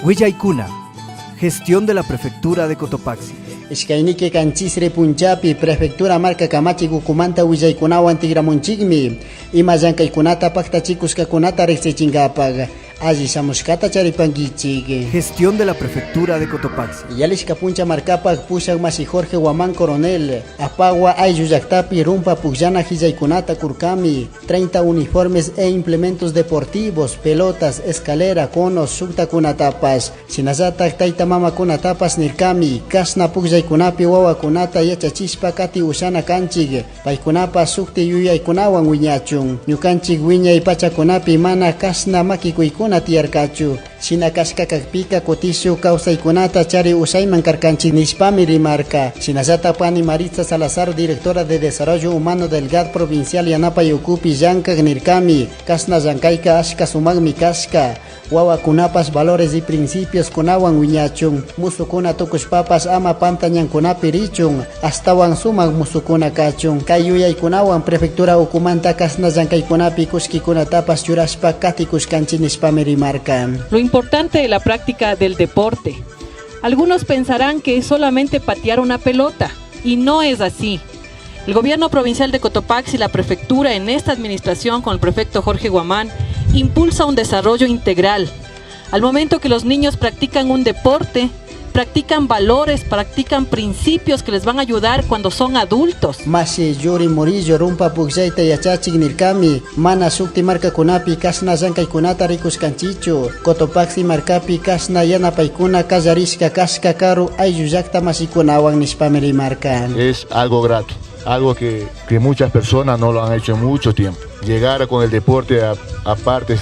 Willaykuna. Gestión de la Prefectura de Cotopaxi. Ishkayniki kanchisri punchapi prefectura marka kamachik ukumanta willaykunawan tikramunchikmi ima llankaykunata paktachikushkakunata riqsichinkapak alli shamushkata charipankichik. Gestión de la Prefectura de Cotopaxi. Yalishka puncha markapak pushak mashi Jorge Guamán Coronel, Apagua ayllu llaktapi rumpa pukllana hillaykunata kurkami, 30 uniformes e implementos deportivos, pelotas, escalera, conos, shuktakunatapash, shinallatak tayta mamakunatapash nirkami, kashna pukllaykunapi wawakunata yachachishpa kati ushana kanchik, paykunapash shukti yuyaykunawan wiñachun, ñukanchik wiñay pachakunapi mana kashna makikuykuna tiyarkachu, shina kashka kakpika kutishu kawsaykunata chari ushayman karkanchik nishpami rimarka, shinallatak pani Maritza Salazar, directora de Desarrollo Humano del GAD Provincial yanapay ukupi llankak nirkami, kashna llankayka ashka sumakmi kashka, wawakunapash valores y principios kunawan wiñachun, musukuna tukushpapash ama pantañankunapi richun, astawan sumak musukuna kachun, kay yuyaykunawan prefectura ukumanta kashna llankaykunapi kullkikunatapash churashpa katikushkanchik nishpami rimarka. Lo importante de la práctica del deporte. Algunos pensarán que es solamente patear una pelota, y no es así. El gobierno provincial de Cotopaxi y la prefectura en esta administración con el prefecto Jorge Guamán impulsa un desarrollo integral. Al momento que los niños practican un deporte, practican valores, practican principios que les van a ayudar cuando son adultos. Mashi Yuri Murillo rumpa pukllayta yachachik nirkami, mana shukti markakunapi kashna llankaykunata rikushkanchichu, Cotopaxi markapi kashna yanapaykuna kallarishka kashka karu ayllu llakta mashikunawan nishpami rimarka. Es algo grato, algo que muchas personas no lo han hecho en mucho tiempo. Llegar con el deporte a partes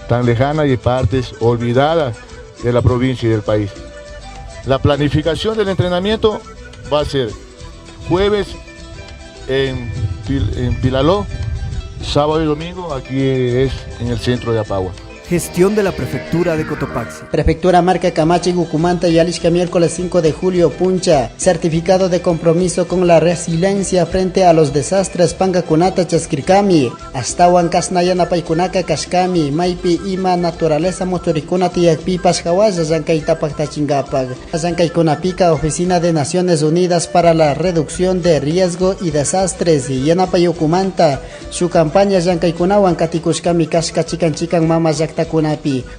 tan lejanas y partes olvidadas de la provincia y del país. La planificación del entrenamiento va a ser jueves en Pilaló, sábado y domingo aquí es en el centro de Apagua. Gestión de la Prefectura de Cotopaxi. Prefectura marka kamachik ukumanta yalishka miércoles 5 de julio puncha. Certificado de compromiso con la resiliencia frente a los desastres pankakunata chaskirkami. Astawan kashna yanapaykunaka kashkami. Maypi ima naturaleza mutsurikuna tiyakpipash hawalla llankayta paktachinkapak. Llankaykunapika Oficina de Naciones Unidas para la Reducción de Riesgo y Desastres yanapay ukumanta. Su campaña llankaykunawan katikushkami kashka chikan chikan mama llaktakunapi.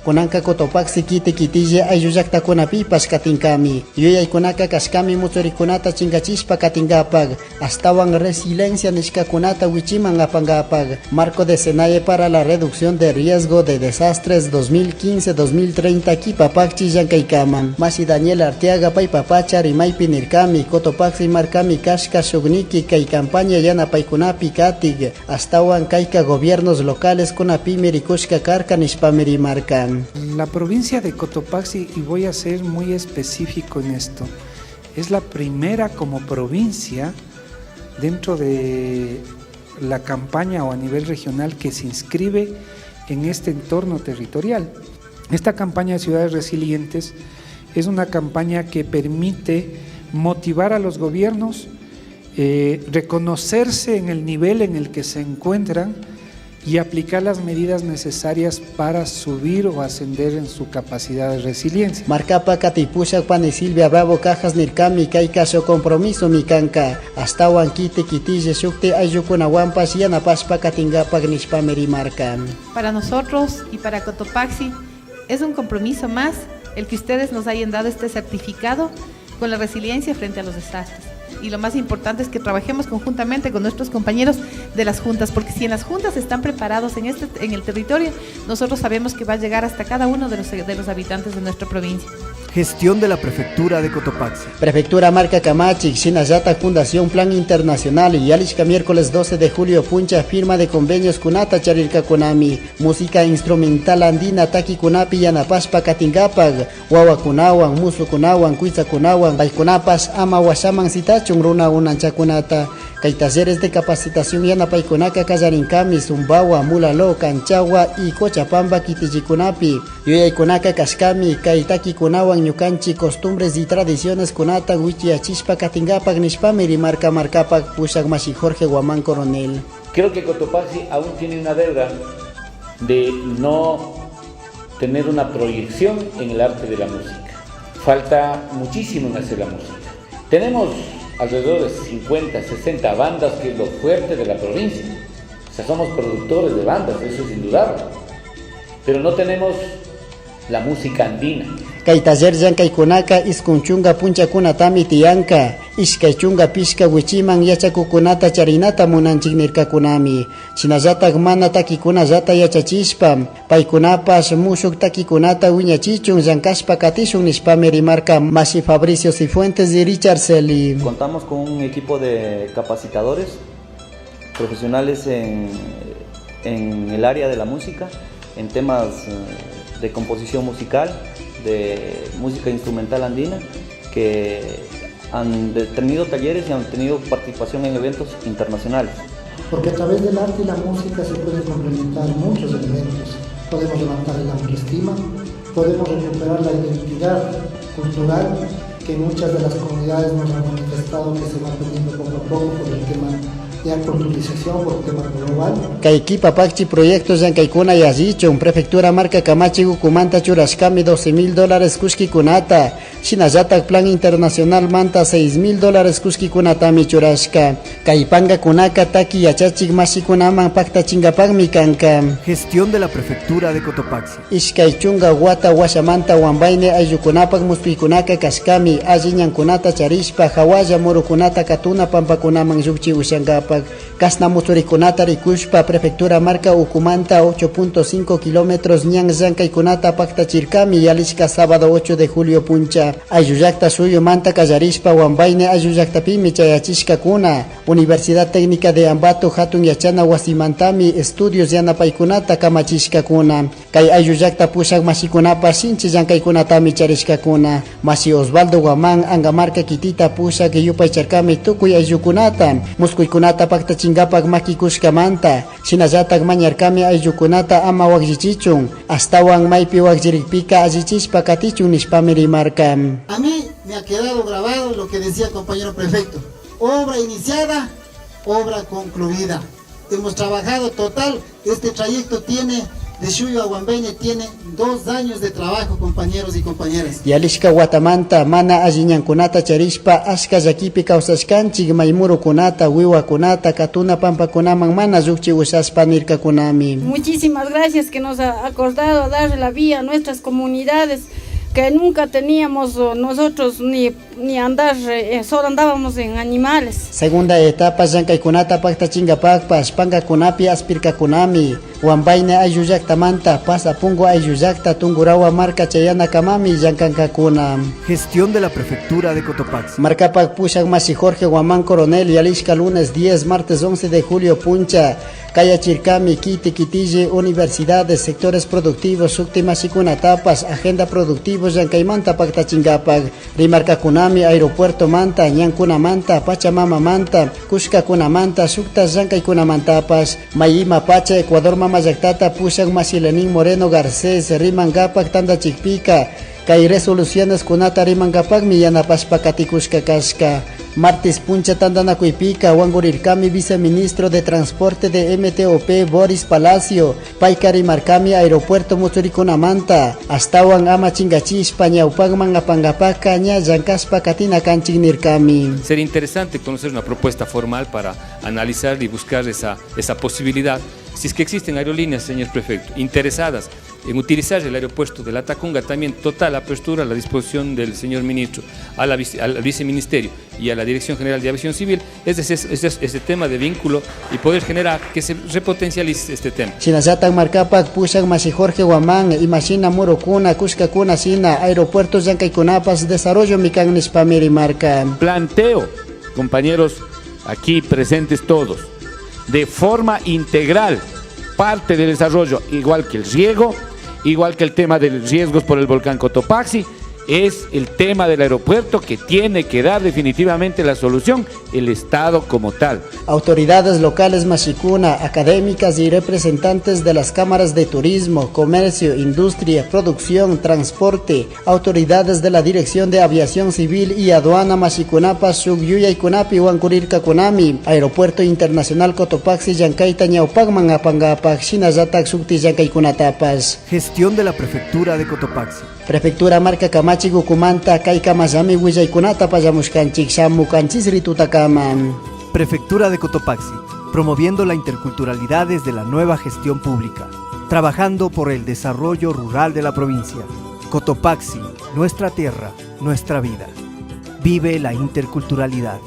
Kunanka Cotopaxi kiti kitille ayllu llaktakunapipash katinkami. Yuyaykunaka kashkami mutsurikunata chinkachishpa katinkapak. Astawan resiliencia nishkakunata wichiman apankapak. Marco de Senaie para la reducción de riesgo de desastres 2015-2030 kipapakchi llankaykaman. Mashi Daniel Arteaga paypapacha rimaypi nirkami. Cotopaxi markami kashka shukniki kay campaña yanapaykunapi katik. Astawan kayka gobiernos locales kunapimi rikushka karka nishpami rimarka. La provincia de Cotopaxi, y voy a ser muy específico en esto, es la primera como provincia dentro de la campaña o a nivel regional que se inscribe en este entorno territorial. Esta campaña de Ciudades Resilientes es una campaña que permite motivar a los gobiernos, reconocerse en el nivel en el que se encuentran y aplicar las medidas necesarias para subir o ascender en su capacidad de resiliencia. Markapa katipushak pani Silvia Bravo Cajas nirkami kayka shuk compromiso mikanka astawan kiti kitille shukti ayllukunawanpash yanapashpa katinkapak nishpami rimarka. Para nosotros y para Cotopaxi es un compromiso más el que ustedes nos hayan dado este certificado con la resiliencia frente a los desastres. Y lo más importante es que trabajemos conjuntamente con nuestros compañeros de las juntas, porque si en las juntas están preparados en el territorio, nosotros sabemos que va a llegar hasta cada uno de los habitantes de nuestra provincia. Gestión de la Prefectura de Cotopaxi. Prefectura Marka Kamachik, Shinallata Fundación Plan Internacional y yalishka miércoles 12 de julio puncha firma de convenios kunata charirkakunami, música instrumental andina takikunapi yanapashpa katinkapag, wawakunawan, musukunawan, kuytsakunawan, paykunapash ama washaman sitachun runa unanchakunata, kay talleres de capacitación yanapaykunaka kallarinkami Zumbawa, Mulaló, Canchagua y Cochapamba kitillikunapi, yuyaykunaka kashkami kay takikunawan ñukanchik costumbres y tradiciones kunata wichiyachishpa katinkapak nishpami rimarka markapak pushak mashi Jorge Guamán Coronel. Creo que Cotopaxi aún tiene una deuda de no tener una proyección en el arte de la música. Falta muchísimo en hacer la música. Tenemos alrededor de 50, 60 bandas, que es lo fuerte de la provincia. O sea, somos productores de bandas, eso es indudable. Pero no tenemos la música andina. Kay taller llankaykunaka 90 punchakunatami tiyanka, 25 wichiman yachakukunata charinata munanchik nirkakunami. Shinallatak mana takikunallata yachachishpa, paykunapash mushuk takikunata wiñachichun llankashpa katishun nishpami rimarka mashi Fabricio Cifuentes y Richard Celi. Contamos con un equipo de capacitadores profesionales en el área de la música, en temas de composición musical, de música instrumental andina, que han tenido talleres y han tenido participación en eventos internacionales. Porque a través del arte y la música se pueden complementar muchos elementos. Podemos levantar la autoestima, podemos recuperar la identidad cultural que muchas de las comunidades nos han manifestado que se va perdiendo poco a poco por el tema de culturización, por el tema global. Kay kipa pakchi proyectos llankaykuna yallichun prefectura marka kamachik ukumanta churashkami $12,000 kullkikunata, shinallatak plan internacional manta $6,000 kullkikunatami churashka. Kay pankakunaka taki yachachik mashikunaman paktachingapakmi kanka. Gestión de la prefectura de Cotopaxi. 20 wata washamanta Huambaine ayllukunapak muspuykunaka kashkami alli ñankunata charishpa hawalla murukunata katuna pampakunaman llukchi ushankapak. Kasna muturikunata rikushpa prefectura marka ukumanta 8.5 kilómetros ñan llankaykunata paktachirkami yalishka sábado 8 de julio puncha. Ayllullakta suyumanta kallarishpa Huambaine ayllullaktapimi chayachishkakuna. Universidad Técnica de Ambato hatun yachana wasimantami estudios yanapaykunata kamachishkakuna. Kay ayllullakta pushak mashikunapa sinchi llankaykunatami charishkakuna. Mashi Osvaldo Guamán Angamarca kitita pushak yupaycharkami tukuy ayllukunata muskuykunata paktachinkapak makikushkamanta. Shinallatak mañarkami ayllukunata ama wakllichichun astawan maypi wakllirikpika allichishpa katichun nishpami rimarka. A mí me ha quedado grabado lo que decía el compañero prefecto: obra iniciada, obra concluida. Hemos trabajado total, este trayecto tiene de Shuyo a Huambaine tiene 2 años de trabajo, compañeros y compañeras. Yalishka watamanta mana alli ñankunata charishpa ashka llakipi kawsashkanchik maymurukunata wiwakunata katuna pampakunaman mana llukchi ushashpa nirkakunami. Muchísimas gracias que nos ha acordado dar la vía a nuestras comunidades que nunca teníamos nosotros ni andar, solo andábamos en animales. Segunda etapa llankaykunata paktachingapakpash pankakunapi aspirkakunami. Huambaine ayllullaktamanta Pasapungo ayllullakta Tungurahua marka chayanakamami llankankakuna. Gestión de la prefectura de Cotopaxi. Markapak pushak mashi Jorge Guamán Coronel yalishka lunes 10, martes 11 de julio puncha. Kayachirkami, Quite, Quitille, universidades, sectores productivos, shukti mashikunatapash, agenda productivos llankaymanta paktachinkapak. Rimarkakunami, aeropuerto manta, ñankunamanta, Pachamama manta, kushkakunamanta, shukta llankaykunamantapash. Mayima pacha, Ecuador mama llaktata pushak mashi Lenín Moreno Garcés, rimankapak tandachikpika. Kay resoluciones kunata rimankapakmi yanapashpa katikushka kashka. Martes puncha tandanakuypika wankurirkami viceministro de Transporte de MTOP Boris Palacio, payka rimarkami aeropuerto mutsurikunamanta, astawan ama chingachishpa ñawpakman apankapaka ña llankashpa katina kanchik nirkami. Sería interesante conocer una propuesta formal para analizar y buscar esa posibilidad. Si es que existen aerolíneas, señor prefecto, interesadas en utilizar el aeropuerto de Latacunga, también total apertura a la disposición del señor ministro, al viceministerio y a la Dirección General de Aviación Civil, es ese tema de vínculo y poder generar que se repotencialice este tema. Shinallatak markapak pushak mashi Jorge Guamán, imashina murukuna, kushkakuna shina, aeropuertos llankaykunapas, desarrollo mikan nishpami rimarka. Planteo, compañeros aquí presentes todos, de forma integral, parte del desarrollo, igual que el riego, igual que el tema de riesgos por el volcán Cotopaxi, Es el tema del aeropuerto que tiene que dar definitivamente la solución el Estado como tal. Autoridades locales mashikuna, académicas y representantes de las cámaras de turismo, comercio, industria, producción, transporte, autoridades de la Dirección de Aviación Civil y Aduana Mashikunapa, shuk yuyaykunapi wankurirkakunami, Aeropuerto Internacional Cotopaxi llankayta ñawpakman apankapak, shinallatak shukti llankaykunatapash. Gestión de la Prefectura de Cotopaxi. Prefectura marka kamachik ukumanta kay kamallami willaykunata apamushkanchik shamuk kanchisri tutakaman. Prefectura de Cotopaxi, promoviendo la interculturalidad desde la nueva gestión pública, trabajando por el desarrollo rural de la provincia. Cotopaxi, nuestra tierra, nuestra vida. Vive la interculturalidad.